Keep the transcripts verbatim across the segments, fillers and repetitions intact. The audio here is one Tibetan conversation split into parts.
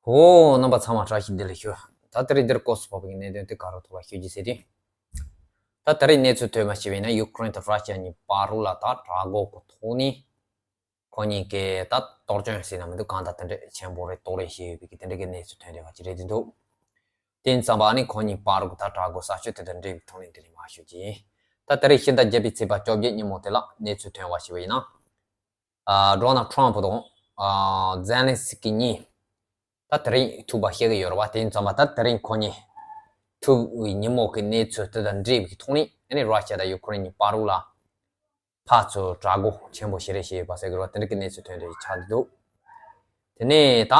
ཧོ། རྣམ་པ་ཚང་མ་བཀྲ་ཤིས་བདེ་ལེགས་ཞུ། ད་དེ་རིང་འདིར་སྐོར་སུ་བབས་པའི་གནད་དོན་དེ་ག་རུ་ཐུག་པ་ཞུ་རྒྱུ་ཟེར་དུས། ད་དེ་རིང་གནས་ཚུལ་ཐོན་པ་ཞིག་ཡིན་ན། ཡུ་ཀེ་རེན་དང་ར་ཤི་ཡ་གཉིས་བར་ལ་ད་དྲག་འགོག་གི་ཐོག་ནས། ཁོ་གཉིས་ཀས་ད་གཏོར་སྐྱོན་ཟེར་ན་མི་འདུག། གང་ལྟར་དེ་འདྲ་ཆེན་པོ་རེ་གཏོར་རེས་བྱས་ཡོད་པའི་གི་དེ་འདྲ་གི་གནས་ཚུལ་ཐོན་བསྡད་པ་ཅིག་རེད་འདུག། དེ་ཙམ་པ་ནི་ཁོ་གཉིས་བར་གི་ད་དྲག་འགོག་ས་ཆ་དེ་དང་འབྲེལ་བའི་ཐོག་ནས་དེ་རིང་མར་ཞུ་རྒྱུ་ཡིན། ད་དེ་རིང་ཕྱི་ཟླ་བརྒྱད་པའི་ཚེས་པ་བཅོ་བརྒྱད་ཉིན་མོ་དེ་ལ་གནས་ཚུལ་ཐོན་པ་ཞིག་ཡིན་ན། ཨ། ཌོ་ནལ་ཊམ་པ་དང་། ཨ། ཛེ་ལན་སི་ཀི་གཉིས། ད་དེ་རིང་ཐུག་པ་ཤེས་ཀྱི་ཡོད་རེད་བ། དེ་ཙམ་པ་ད་དེ་རིང་ཁོ་གཉིས་ཐུག་པའི་ཉིན་མོ་གི་གནས་ཚུལ་དེ་དང་འབྲེལ་བའི་ཐོག་ནས། ཨ་ནི་ར་ཤི་ཡ་དང་ཡུ་ཀེ་རེན་གཉིས་བར་ལ་ཕར་ཚུར་དྲག་འགོག་ཆེན་པོ་ཞིག་རེ་བྱས་ཡོད་པ་ཟེར་གི་རེད་བ། དེ་འདྲ་གི་གནས་ཚུལ་ཐོན་བསྡད་ཆགས་བསྡད་འདུག། དེ་ནས་ད་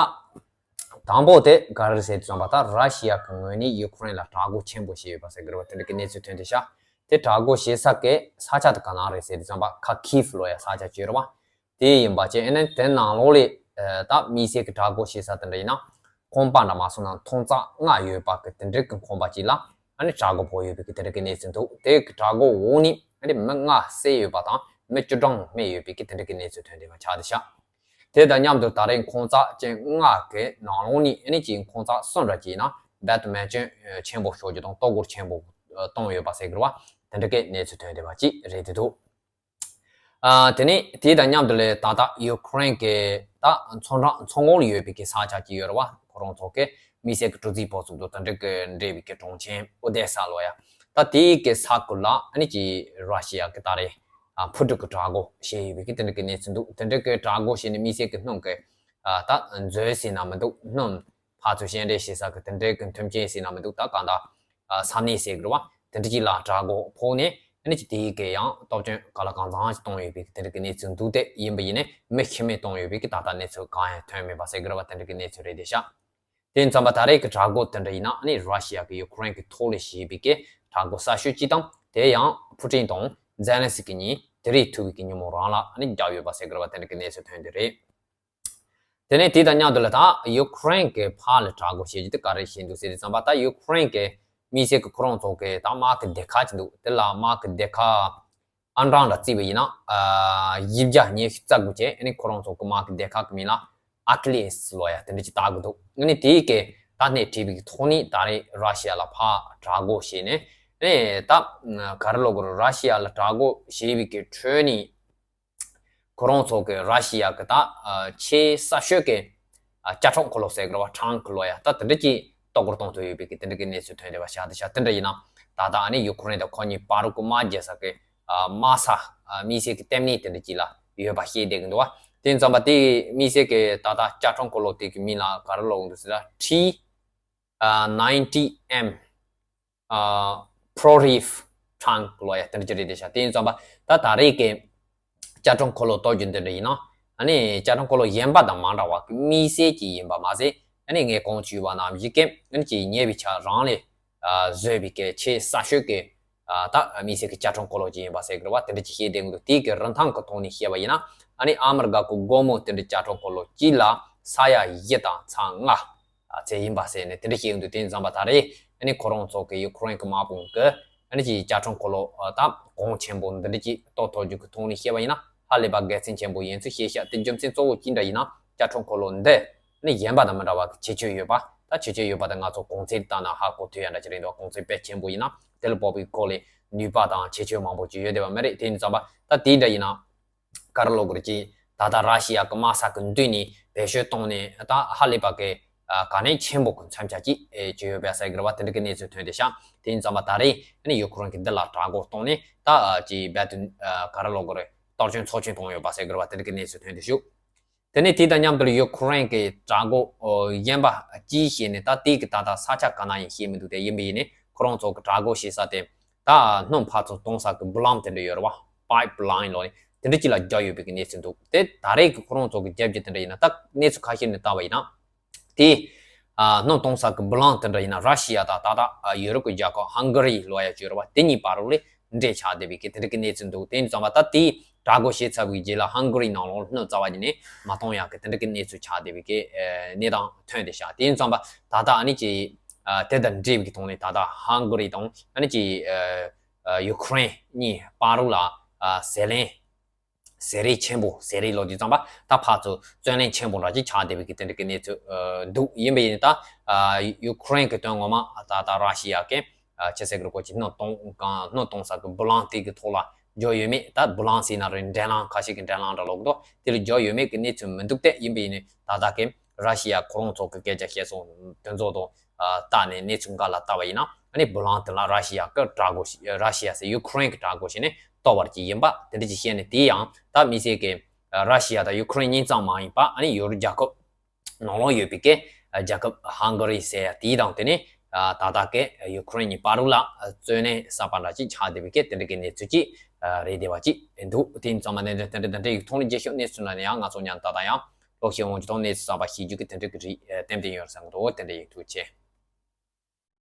དང་པོ་དེ་ག་རེ་ཟེར་དུས་ཙམ་པ། ད་ར་ཤི་ཡ་གི་ངོས་ནས་ཡུ་ཀེ་རེན་ལ་དྲག་འགོག་ཆེན་པོ་བྱས་ཡོད་པ་ཟེར་གི་རེད་བ། དེ་འདྲ་གི་གནས་ཚུལ་ཐོན་བསྡད་ཤག། དེ་དྲག་འགོག་བྱེད་ས་གི་ས་ཆ་དེ་ག་ན་རེད་ཟེར་དུས་ཙམ་པ། ཁ་ཁིབ་ལོ་ཡ་ས་ཆ་ཅིག་ཡོད་རེད་བ། དེ་ཡིན་པ་བྱས། ཨ་ནི་དེ་ནང་ལོགས་ལ། ཨ། ད་དམིགས་བསལ་གྱི་དྲག་འགོག་བྱེད་ས་དེ་འདྲ་ཡིན་ན། ཁང་པ་འདྲ་མ་སོང་ན་ཐོན་རྫས་ལྔ་ཡོད་པ་གི་དེ་འདྲ་གི་ཁང་པ་ཅིག་ལ། ཨ་ནི་དྲག་འགོག་ཕོག་ཡོད་པའི་གི་དེ་འདྲ་གི་གནས་ཚུལ་འདུག། དེ་གི་དྲག་འགོག་འོག་ནས་ཨ་ནི་མི་ལྔ་བསད་ཡོད་པ་དང་མི་བཅུ་གྲངས་རྨས་ཡོད་པའི་གི་དེ་འདྲ་གི་གནས་ཚུལ་ཐོན་བསྡད་པ་ཆགས་བསྡད་ཤག། དེ་དང་མཉམ་དུ་ད་རེས་ཁང་བརྩེགས་ཅན་ལྔ་གི་ནང་ལོགས་ནས་ཨ་ནི་ཅིག་ཁང་བརྩེགས་གསུམ་འདྲ་ཅིག་ཡིན་ན་རྦད་དེ་རྨས་སྐྱོན་ཆེན་པོ་ཤོར་རྒྱུ་དང་ལྟོ་གོས་ཆེན་པོ་བཏང་ཡོད་པ་ཟེར་གི་རེད་བ། དེ་འདྲ་གི་གནས་ཚུལ་ཐོན་བསྡད་པ་ཅིག་རེད་འདུག། ཨ། དེ་ནས་དེ་དང་མཉམ་དུ་ལ་ད་ལྟ་ཡུ་ཀེ་རེན་གྱི་ད་མཚོ་འགྲམ་མཚོ་ངོགས་ལ་ཡོད་པའི་གི་ས་ཆ་ཅིག་ཡོད་རེད་བ། ཁོ་རང་ཚོ་གི་དམིགས་བསལ་གྱི་གྲུ་གཟིངས་སྤོ་ཚུགས་དང་དེ་འདྲ་གི་འབྲེལ་བའི་གི་གྲོང་ཁྱེར་ཨོ་དེ་ས་ལོ་ཡ། ད་དེའི་གི་ས་ཁུལ་ལ་ཨ་ནི་ཅིག་ར་ཤི་ཡ་གི་ད་རེས། ཨ། འཕུར་གྲུ་གི་དྲག་འགོག་བྱས་ཡོད་པའི་གི་དེ་འདྲ་གི་གནས་ཚུལ་འདུག། དེ་འདྲ་གི་དྲག་འགོག་བྱས་ནས་དམིགས་བསལ་གྱི་སྣུམ་གི། ཨ། ད་མཛོད་ཟེར་ན་མི་འདུག། སྣུམ། ཕར་ཚུར་སྐྱེལ་འདྲེན་བྱེད་ས་གི་དེ་འདྲའི་གི་མཐུན་རྐྱེན་ཟེར་ན་མི་འདུག། ད་གང་ལྟར། ཨ། ས་གནས་ཟེར་གི་རེད་བ། དེ་འདྲ་ཅིག་ལ་དྲག་འགོག་ཕོག་ནས་ཨ་ནི་ཅིག་དེའི་གི་ཡང་སྟོབས་སྐྱོན་ག་ལ་གང་འཚམ་ཞིག་གཏོང་ཡོད་པའི་གི་དེ་འདྲ་གི་གནས་ཚུལ་འདུག། དེ་ཡིན་པ་ཡིན་ནའི་མི་ཤི་རྨས་གཏོང་ཡོད་པའི་གི་ད་ལྟ་གནས་ཚུལ་གང་ཡང་ཐོན་མེད་པ་ཟེར་གི་རེད་བ། དེ་འདྲ་གི་གནས་ཚུལ་རེད་བསྡད་ཤག། དེ་ཙམ་པ་ད་རེས་ཀྱི་དྲག་འགོག་དེ་འདྲ་ཡིན་ན་ཨ་ནི་ར་ཤི་ཡ་གི་ཡུ་ཀེ་རེན་གྱི་ཐོག་ལ་བྱས་པའི་གི་དྲག་འགོག་གསར་ཤོས་གཅིག་དང་། དེ་ཡང་ཕུ་ཀྲིན་དང་ཛེ་ལན་སི་ཀི་གཉིས་དེ་རིང་ཐུག་པའི་གི་ཉིན་མོ་རང་ལ་ཨ་ནི་བརྒྱབ་ཡོད་པ་ཟེར་གི་རེད་བ། དེ་འདྲ་གི་གནས་ཚུལ་ཐོན་བསྡད་རེད། དེ་ནས་དེ་དང་མཉམ་དུ་ལ་ད་ཡུ་ཀེ་རེན་གྱི་ཕར་ལ་དྲག་འགོག་བྱེད་རྒྱུ་དེ་ག་རེ་བྱེད་འདུག་ཟེར་དུས་ཙམ་པ། ད་ཡུ་ཀེ་རེན་གྱི་དམིགས་བསལ་གྱི་ཁོ་རང་ཚོ་གི་ད་དམག་གི་སྡེ་ཁག་ཅིག་འདུག། དེ་ལ་དམག་གི་སྡེ་ཁག་ཨང་གྲངས་ལ་བརྩིས་པ་ཡིན་ན། ཨ། བཞི་བརྒྱ་ཉི་ཤུ་རྩ་དགུ་བྱས། ཨ་ནི་ཁོ་རང་ཚོ་གི་དམག་གི་སྡེ་ཁག་གི་མིང་ལ་ཨ་ཁི་ལེ་སི་ལོ་ཡ་དེ་འདྲ་ཅིག་བཏགས་གི་འདུག། ཨ་ནི་དེའི་གི་ད་སྣེ་ཁྲིད་པའི་གི་ཐོག་ནས་ད་རེས་ར་ཤི་ཡ་ལ་ཕར་དྲག་འགོག་བྱས་ནས། ཨ་ནི་ད་ག་རེ་ལབ་དགོས་རེད། ར་ཤི་ཡ་ལ་དྲག་འགོག་བྱས་པའི་གི་ཁྲོད་ནས། ཁོ་རང་ཚོ་གི་ར་ཤི་ཡ་གི་ད། ཨ། ཆེས་གསར་ཤོས་ཀྱི། ཨ། ལྕགས་ཁྲོམ་འཁོར་ལོ་ཟེར་གི་རེད་བ། ཊང་ཀི་ལོ་ཡ། ད་དེ་འདྲ་ཅིག་གཏོར་རྒོལ་གཏོང་ཐུབ་ཡོད་པའི་གི་དེ་འདྲ་གི་གནས་ཚུལ་ཐོན་བསྡད་པ་ཤག། དེ་ཤག། དེ་འདྲ་ཡིན་ན་ད་ལྟ་ཨ་ནི་ཡུ་ཀེ་རེན་དང་ཁོ་གཉིས་བར་གྱི་དམག་རྒྱག་ས་གི། ཨ། དམག་ས། ཨ། དམིགས་བསལ་གྱི་ལྟེ་གནས་དེ་འདྲ་ཅིག་ལ་ཡོད་པ་ཤེས་བསྡད་གི་འདུག་བ། དེ་ཙམ་པ་དེ་དམིགས་བསལ་གྱི་ད་ལྟ་ལྕགས་ཁྲོམ་འཁོར་ལོ་དེ་གི་མིང་ལ་ག་རེ་ལབ་གི་འདུག་ཟེར་ན། ཊི་ཨ་ནའིན་ཊི་ཨེམ། ཨ། པྲོ་རིབ་ཊང་ལོ་ཡ་དེ་འདྲ་ཅིག་རེད་བསྡད་ཤག། དེ་ཡིན་ཙམ་པ་ད་ད་རེས་ཀྱི་ལྕགས་ཁྲོམ་འཁོར་ལོ་གཏོར་རྒྱུ་འདི་འདྲ་ཡིན་ན། ཨ་ནི་ལྕགས་ཁྲོམ་འཁོར་ལོ་གཞན་པ་དང་མ་འདྲ་བ་གི་དམིགས་བསལ་གྱི་ཡིན་པ་མ་ཟད། ཨ་ནི་ངས་གོང་ཞུས་པ་ནང་བཞིན་གྱི་ཨ་ནི་ཅིག་ཉེ་བའི་ཆར་རང་ལས། ཨ། བཟོས་པའི་གི་ཆེས་གསར་ཤོས་ཀྱི། ཨ། ད་དམིགས་བསལ་གྱི་ལྕགས་ཁྲོམ་འཁོར་ལོ་ཅིག་ཡིན་པ་ཟེར་གི་རེད་བ། དེ་འདྲ་ཅིག་བཤད་བསྡད་གི་འདུག། དེའི་གི་རིན་ཐང་གི་ཐོག་ནས་བཤད་པ་ཡིན་ན། ཨ་ནི་ཨ་མི་རི་ཀ་གི་སྒོར་མོ་དེ་འདྲ་ལྕགས་ཁྲོམ་འཁོར་ལོ་གཅིག་ལ་ས་ཡ་བཞི་དང་ཚེག་ལྔ། ཨ། ཚད་ཡིན་པ་ཟེར་ནས་དེ་འདྲ་བཤད་ཀྱི་འདུག། དེ་ཙམ་པ་ད་རེས་ཨ་ནི་ཁོ་རང་ཚོ་གི་ཡུ་ཀེ་རེན་གྱི་དམག་དཔུང་གི་ཨ་ནི་ཅིག་ལྕགས་ཁྲོམ་འཁོར་ལོ། ཨ། ད་གོང་ཆེན་པོ་འདི་འདྲ་ཅིག་གཏོར་ཐུབ་རྒྱུ་གི་ཐོག་ནས་བཤད་པ་ཡིན་ན། ཧ་ལས་པ་དགེ་མཚན་ཆེན་པོ་ཡིན་ཚུལ་བཤད་ཤག། དེ་རྒྱུ་མཚན་གཙོ་བོ་ཅི་འདྲ་ཡིན་ན། ལྕགས་ཁྲོམ་འཁོར་ལོ་འདི་ཨ་ནི་གཞན་པ་དང་མི་འདྲ་བ་གི་ཁྱད་ཆོས་ཡོད་པ། ད་ཁྱད་ཆོས་ཡོད་པ་དེ་ང་ཚོ་གོང་ཚད་བལྟས་ན་ཧ་གོ་ཐུབ་ཡ་འདྲ་ཅིག་རེད་འདུག། གོང་ཚད་དཔེ་ཆེན་པོ་ཡིན་ན་དེ་ལ་དཔག་པའི་སྐོར་ལས་ནུས་པ་དང་ཁྱད་ཆོས་མང་པོ་ཅིག་ཡོད་བསྡད་པ་མ་རེད། དེ་ཡིན་ཙམ་པ་ད་དེ་འདྲ་ཡིན་ན། ག་རེ་ལབ་དགོས་རེད། ཅིག་ད་ལྟ་ར་ཤི་ཡ་གི་དམག་ས་གི་མདུན་ནས་བེད་སྤྱོད་བཏང་ནས་ད་ཧ་ལས་པ་གི། ཨ། ག་ནས་ཆེན་པོ་གི་མཚོན་ཆ་ཅིག་ཨེ་བྱས་ཡོད་པ་ཟེར་གི་རེད་བ། དེ་འདྲ་གི་གནས་ཚུལ་ཐོན་བསྡད་ཤག། དེ་ཡིན་ཙམ་པ་ད་རེས་ཨ་ནི་ཡུ་ཀེ་རེན་གི་འདི་ལ་དྲག་རྒོལ་བཏང་ནས་ད། ཨ། ཅིག་རྦད་དེ། ཨ། ག་རེ་ལབ་དགོས་རེད། གཏོར་སྐྱོན་ཚབས་ཆེན་བཏང་ཡོད་པ་ཟེར་གི་རེད་བ། དེ་འདྲ་གི་གནས་ཚུལ་ཐོན་བསྡད་ཤག། དེ་ནས་དེ་དང་མཉམ་དུ་ཡུ་ཀེ་རེན་གྱི་དྲག་རྒོལ་གཞན་པ་ཅིའི་ཕྱིར་ནས་ད་དེ་གི་ད་ལྟ་ས་ཆ་ག་ན་ཡིན་ཤེས་མི་འདུག། དེ་ཡིན་པ་ཡིན་ནས་ཁོ་རང་ཚོ་གི་དྲག་རྒོལ་བྱེད་ས་དེ་ད་སྣུམ་ཕར་ཚུར་གཏོང་ས་གི་བུ་ལམ་དེ་འདྲ་ཡོད་རེད་བ། པའིབ་ལའིན་ལོ་ནི་དེ་འདྲ་ཅིག་ལ་རྒྱག་ཡོད་པའི་གི་གནས་ཚུལ་འདུག། དེ་ད་རེས་ཀྱི་ཁོ་རང་ཚོ་གི་རྒྱབ་ཀྱི་དེ་འདྲ་ཡིན་ན། ད་གནས་ཚུལ་ཁ་ཤས་ནས་བལྟས་པ་ཡིན་ན། དེ། ཨ། སྣུམ་གཏོང་ས་གི་བུ་ལམ་དེ་འདྲ་ཡིན་ན་ར་ཤི་ཡ་དང་ད་ལྟ། ཨ། ཡུ་རོབ་ཀྱི་རྒྱལ་ཁབ་ཧང་ག་རི་ལོ་ཡ་ཅིག་ཡོད་རེད་བ། དེ་གཉིས་བར་ལ་འདྲེས་ཆགས་བསྡད་པའི་གི་དེ་འདྲ་གི་གནས་ཚུལ་འདུག། དེ་ཡིན་ཙང་བ་ད་དེ་དྲག་རྒོལ་བྱས་ཚར་བའི་རྗེས་ལ་ཧང་ག་རི་ནང་ལོགས་སྣུམ་རྩ་བ་ཉིད་ནས་མ་གཏོང་ཡག་གི་དེ་འདྲ་གི་གནས་ཚུལ་ཆགས་བསྡད་པའི་གི། ཨ། གནས་སྟངས་ཐོན་བསྡད་ཤག། དེ་ཡིན་ཙང་བ་ད་ལྟ་ཨ་ནི་ཅིག། ཨ། དེ་དང་འབྲེལ་བའི་གི་ཐོག་ནས་ད་ལྟ་ཧང་ག་རི་དང་ཨ་ནི་ཅིག། ཨ། ཨ། ཡུ་ཀེ་རེན་གཉིས་བར་ལ། ཨ། ཟས་ལེན། ཟས་རིགས་ཆེན་པོ། ཟས་རིགས་ལོ་དུས་ཙམ་པ་ད་ཕར་ཚུར་བརྩོན་ལེན་ཆེན་པོ་འདྲ་ཅིག་ཆགས་བསྡད་པའི་གི་དེ་འདྲ་གི་གནས་ཚུལ་འདུག་ཡིན་པ་ཡིན་ད་ཡུ་ཁུ་རེན་གི་དོན་ངོ་མ་ད་ད་ར་ཤི་ཡ་གི་ཆི་ཟེར་གི་རེད། ཀོ་ཅི་སྣུམ་གཏོང་གང་སྣུམ་གཏོང་ས་གི་ཨེམ་བུ་ལན་སི་དེ་གི་ཐོག་ལ་འཇོག་ཡོད་མེད། ད་ཨེམ་བུ་ལན་སི་ཡིན་ན་རེད། འགྲན་ལམ་ཁ་ཤས་ཀྱི་འགྲན་ལམ་འདྲ་ལོག་འདུག་དེ་ལ་འཇོག་ཡོད་མེད་ཀྱི་གནས་ཚུལ་མི་འདུག་སྟེ། ཡིན་པ་ཡིན་ནའི་ད་ལྟ་གི་ར་ཤི་ཡ་ཁོ་རང་ཚོ་གི་སྐད་ཆ་བཤད་སོང་དོན་ཚོགས་དང་ལྟ་ནས་གནས་ཚུལ་འགའ་ལ་ལྟ་བ་ཡིན་ན། ཨ་ནི་ཨེམ་བུ་ལན་སི་དེ་ལ་ར་ཤི་ཡ་གི་དྲག་གོ་ཞིག་ར་ཤི་ཡ་ཟེར་ཡུ་ཁུ་རེན་གི་དྲག་གོ་ཞིག་ནས་གཏོར་བར་གྱི་ཡིན་པ་དེ་འདྲ་ཅིག་བཤད་ནས། དེ་ཡང་ད་མི་སེར་གི་ར་ཤི་ཡ་དང་ཡུ་ཁུ་རེན་གཉིས་ཙམ་མ་ཡིན་པ། ཨ་ནི་ཡོ་རོབ་རྒྱལ་ཁབ་ནང་ལོགས་ཡོད་པའི་གི་རྒྱལ་ཁབ་ཧང་ག་རི་ཟེར་ཡ་དེའི་དང་དེ་ནས་ད་ལྟ་གི་ཡུ་ཁུ་རེན་གཉིས་བར་ལ་རྩོད་གླེང་གསར་པ་འདྲ་ཅིག་ཆགས་བསྡད་པའི་གི་དེ་འདྲ་གི་གནས་ཚུལ་ཅིག་རེད་བསྡད་པ་ཅིག་འདུག་དེ་ཡིན་ཙང་མ་ནས་དེ་འདྲ་དེ་འདྲ་ཡིག་ཐོག་ནས་རྒྱས་ཤོག་གནས་ཚུལ་ན་ནས་ཡང་ང་ཚོ་ཉན་ད་ད་ཡང་ལོག་ཤེས་འོང་ཅི་ཐོག་གནས་ཚུལ་གསར་པ་ཤེས་རྒྱུ་གི་དེ་འདྲ་གི་རེད། ཏན་ཏན་ཡོད་རེད་བསམ་གི་འདུག་དེ་འདྲ་ཡིན། ཐུགས་རྗེ་ཆེ།